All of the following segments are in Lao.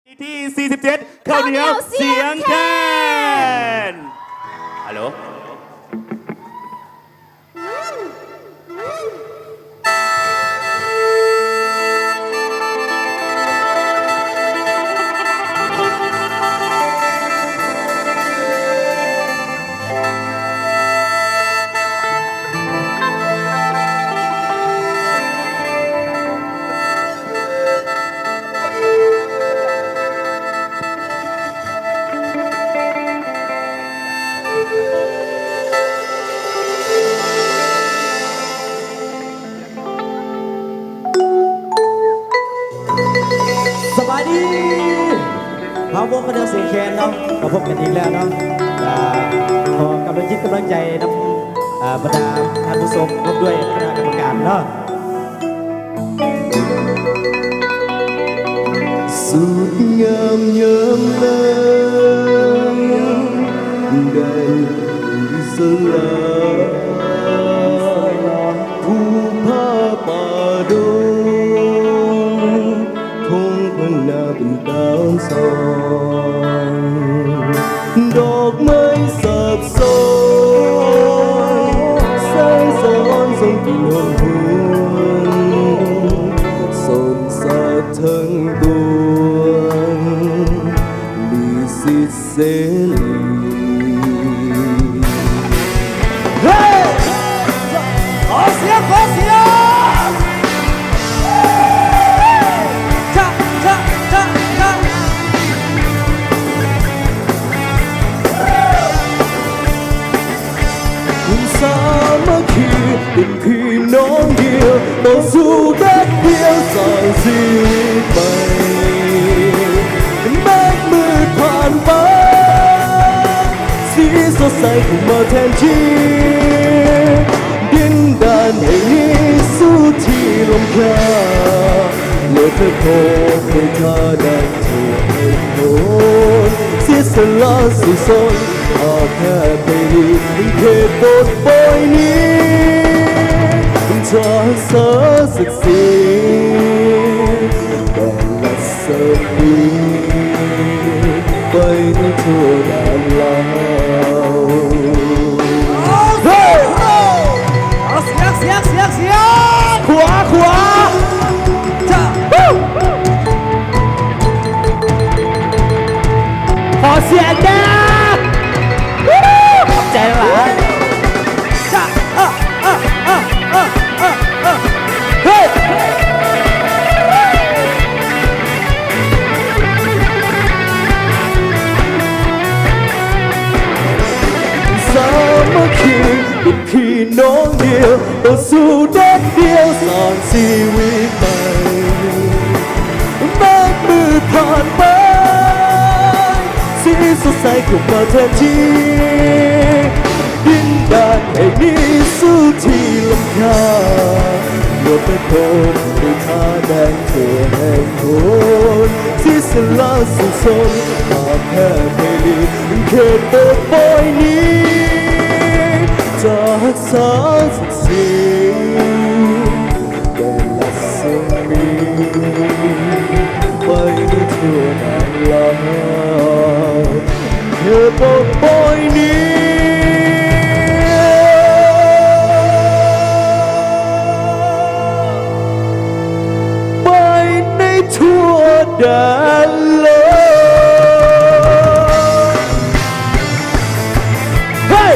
ທີສີ່ສິບເຈັດ ເຂົ້າໜຽວສຽງແຄນ. ຮາໂຫຼ. ສະບາຍດີ ເຮົາວົງຄະນະສຽງແຄນເນາະ ມາພົບກັນອີກແລ້ວເນາະ. ກະຂໍກຳລັງຈິດກຳລັງໃຈນຳ ອ່າ ບັນດາທ່ານຜູ້ຊົມ ພ້ອມດ້ວຍຄະນະກຳມະການເນາະ. ສຸດງາມຍາມເລີງ ໄດ້ສະຫຼາຍ ຜູ້ພາປ່າດົງ ທົ່ງພັນນາເປັນຕາສອງ ດອກໄມ້ສາບສອງ ແສງສະຫອນສ່ອງປິ່ນຫົວ ສົນສາດທັງປວງ ມີສິດເສລີ. ເຮີ້ຍ! ຂໍສຽງ ຂໍສຽງ! ຈະ ຈະ ຈະ ຈະ ສາມັກຄີ ເປັນພີ່ນ້ອງດຽວ ຕໍ່ສູ້ແດດດຽວ ສ້າງຊີວິດໃໝ່ ແມ້ນມືດຜ່ານໄປ ສີສົດໃສເຂົ້າມາແທນທີ່ ດິນແດນແຫ່ງນີ້ສູ່ທີ່ລົ້ມຄ່າ ແລະເທີບໂພໄດ້ທ່າແດງທົ່ວແຫ່ງໂນນ ເສຍສະຫຼະສູ້ຊົນ ພາແພ້ໄປດີ ເຂດປົດປ່ອຍນີ້ ຈາກສາສັກສີ ແຕ່ລະສະບີ ໄປໃນທົ່ວແດນລາວ. ເຮີ້ຍ! ເອົາສຽງ ສຽງ ສຽງ ສຽງ! ຂວາ ຂວາ! ຈະ ຂອສຽງແດ່ ຂອບໃຈຫຼາຍ. ເຮີ້ຍ! ສາມັກຄີ ເປັນພີ່ນ້ອງດຽວ ຕໍ່ສູ້ແດດດຽວ ສ້າງຊີວິດໃໝ່ ແມ້ນມືດຜ່ານໄປ ສີສົດໃສເຂົ້າມາແທນທີ່ ດິນແດນແຫ່ງນີ້ສູ່ທີ່ລົ້ມຄ່າ ເມື່ອໄປພົບດ້ວຍທ່າແດງ ເພື່ອແຫ່ງຜົນ ເສຍສະຫຼະສູ້ຊົນ ພາແພ້ໄປລີ້ ເຂດປົດປ່ອຍນີ້ ຈາກສາສັກສີ ແຕ່ລະສະມີ ໄປໃນທົ່ວແດນລາວ ເຂດປົດປ່ອຍນີ້ ໄປໃນທົ່ວແດນໂລກ. ເຮີ້ຍ!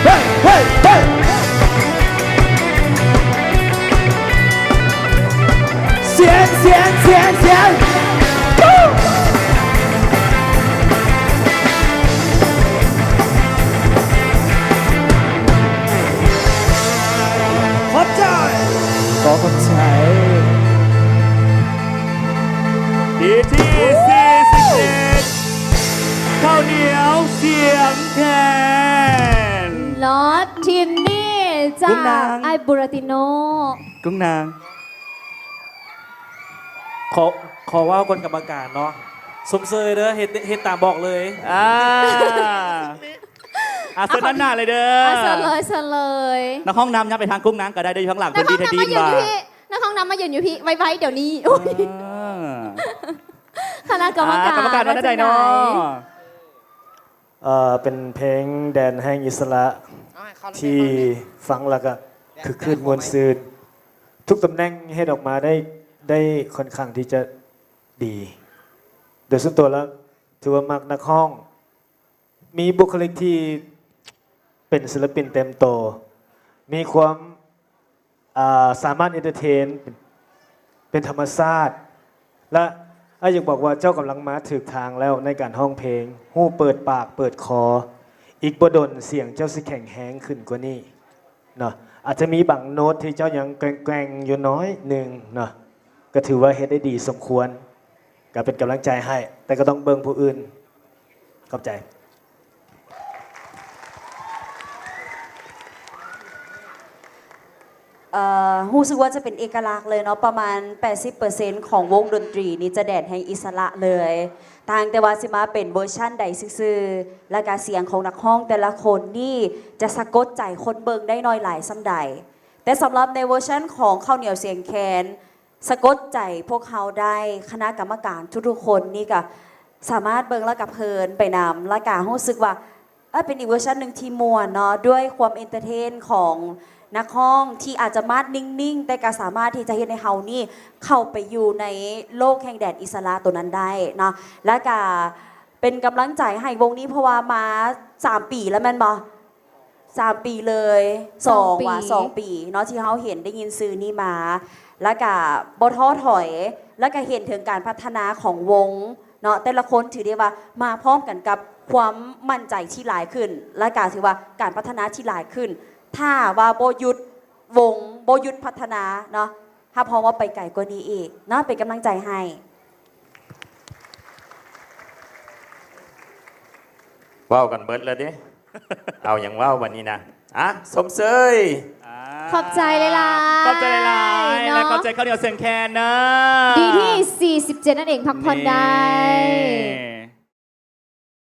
ເຮີ້ຍ! ເຮີ້ຍ! ເຮີ້ຍ! ສຽງ ສຽງ ສຽງ ສຽງ! ຂອບໃຈ! ຂໍຂອບໃຈ! ທີທີ່ສີ່ສິບເອັດ ເຂົ້າໜຽວສຽງແຄນ. ເລີດ ທີມນີ້ຈາກອ້າຍບູຣາຕິໂນ. ກຸ້ງນາງ ຂໍ ຂໍເວົ້າກ່ອນກຳມະການເນາະ ຊົມເຊີຍເດີ ເຮັດ ເຮັດຕາມບອກເລີຍ. ອ່າ ອ່າ ເຊີນດ້ານໜ້າເລີຍເດີ. ອ່າ ເຊີນເລີຍ ເຊີນເລີຍ. ນັກຮ້ອງນຳ ຍັບໄປທາງກຸ້ງນາງກໍໄດ້ເດີ ຢູ່ທາງຫຼັງເພິ່ນດີແທ້ດີນວ່າ. ນັກຮ້ອງນຳມາຢືນຢູ່ພີ້ໄວໆ ດຽວນີ້. ໂອ້ຍ ອ່າ ຄະນະກຳມະການ ອ່າ ກຳມະການວ່າແນວໃດເນາະ? ວ່າຈັ່ງໃດ? ເອີ ເປັນເພງແດນແຫ່ງອິດສະຫຼະ ທີ່ຟັງແລ້ວກໍຄຶກຄື້ນມ່ວນຊື່ນ. ທຸກຕຳແໜ່ງເຮັດອອກມາໄດ້ ໄດ້ຄ່ອນຂ້າງທີ່ຈະດີ. ໂດຍສ່ວນຕົວແລ້ວຖືວ່າມັກນັກຮ້ອງ ມີບຸກຄະລິກທີ່ເປັນສິນລະປິນເຕັມໂຕ, ມີຄວາມ ອ່າ ສາມາດເອັນເຕີເທນເປັນ ເປັນທຳມະຊາດ ແລະ ອ້າຍຢາກບອກວ່າເຈົ້າກຳລັງມາຖືກທາງແລ້ວໃນການຮ້ອງເພງ, ຮູ້ເປີດປາກເປີດຄໍ, ອີກບໍ່ດົນສຽງເຈົ້າຊິແຂງແຮງຂຶ້ນກວ່ານີ້ເນາະ. ອາດຈະມີບາງໂນດທີ່ເຈົ້າຍັງແກວ່ງໆຢູ່ໜ້ອຍໜຶ່ງເນາະ, ກໍຖືວ່າເຮັດໄດ້ດີສົມຄວນ. ກໍເປັນກຳລັງໃຈໃຫ້ ແຕ່ກໍຕ້ອງເບິ່ງຜູ້ອື່ນ. ຂອບໃຈ. ເອີ ຮູ້ສຶກວ່າຈະເປັນເອກະລັກເລີຍເນາະ, ປະມານແປດສິບເປີເຊັນຂອງວົງດົນຕີນີ້ຈະແດນແຫ່ງອິດສະຫຼະເລີຍ, ຕ່າງແຕ່ວ່າຊິມາເປັນເວີຊັນໃດຊື່ໆ ແລະກະສຽງຂອງນັກຮ້ອງແຕ່ລະຄົນນີ້ຈະສະກົດໃຈຄົນເບິ່ງໄດ້ໜ້ອຍຫຼາຍສ່ຳໃດ. ແຕ່ສຳລັບໃນເວີຊັນຂອງເຂົ້າໜຽວສຽງແຄນ ສະກົດໃຈພວກເຮົາໄດ້, ຄະນະກຳມະການທຸກໆຄົນນີ້ກະສາມາດເບິ່ງແລ້ວກະເພີນໄປນຳ ແລະກະຮູ້ສຶກວ່າ ເອີ ເປັນອີກເວີຊັນໜຶ່ງທີ່ມ່ວນເນາະ, ດ້ວຍຄວາມເອັນເຕີເທນຂອງນັກຮ້ອງທີ່ອາດຈະມາດນິ່ງໆ ແຕ່ກະສາມາດທີ່ຈະເຮັດໃຫ້ເຮົານີ້ເຂົ້າໄປຢູ່ໃນໂລກແຫ່ງແດນອິດສະຫຼະໂຕນັ້ນໄດ້ເນາະ. ແລະກະເປັນກຳລັງໃຈໃຫ້ວົງນີ້ ເພາະວ່າມາສາມປີແລ້ວແມ່ນບໍ່? ສາມປີເລີຍ ສອງ ສອງປີ ວ່າ ສອງປີເນາະ ທີ່ເຮົາເຫັນໄດ້ຍິນຊື່ນີ້ມາ ແລ້ວກະບໍ່ທໍ້ຖອຍ ແລ້ວກະເຫັນເຖິງການພັດທະນາຂອງວົງເນາະ, ແຕ່ລະຄົນຖືໄດ້ວ່າມາພ້ອມກັນກັບຄວາມໝັ້ນໃຈທີ່ຫຼາຍຂຶ້ນ ແລ້ວກະຖືວ່າການພັດທະນາທີ່ຫຼາຍຂຶ້ນ. ຖ້າວ່າບໍ່ຢຸດວົງ ບໍ່ຢຸດພັດທະນາເນາະ, ຮັບຮອງວ່າໄປໄກກວ່ານີ້ອີກເນາະ, ເປັນກຳລັງໃຈໃຫ້. ເວົ້າກັນເບິດແລ້ວເດ້ ເອົາຫຍັງເວົ້າບັດນີ້ນະ? ອ່ະ ຊົມເຊີຍ. ອ່າ ຂອບໃຈຫຼາຍໆ ຂອບໃຈຫຼາຍໆ ເນາະ ແລະ ຂອບໃຈເຂົ້າໜຽວສຽງແຄນເນາະ. ດີທີ່ສີ່ສິບເຈັດນັ້ນເອງ ພັກຜ່ອນໄດ້ ນີ້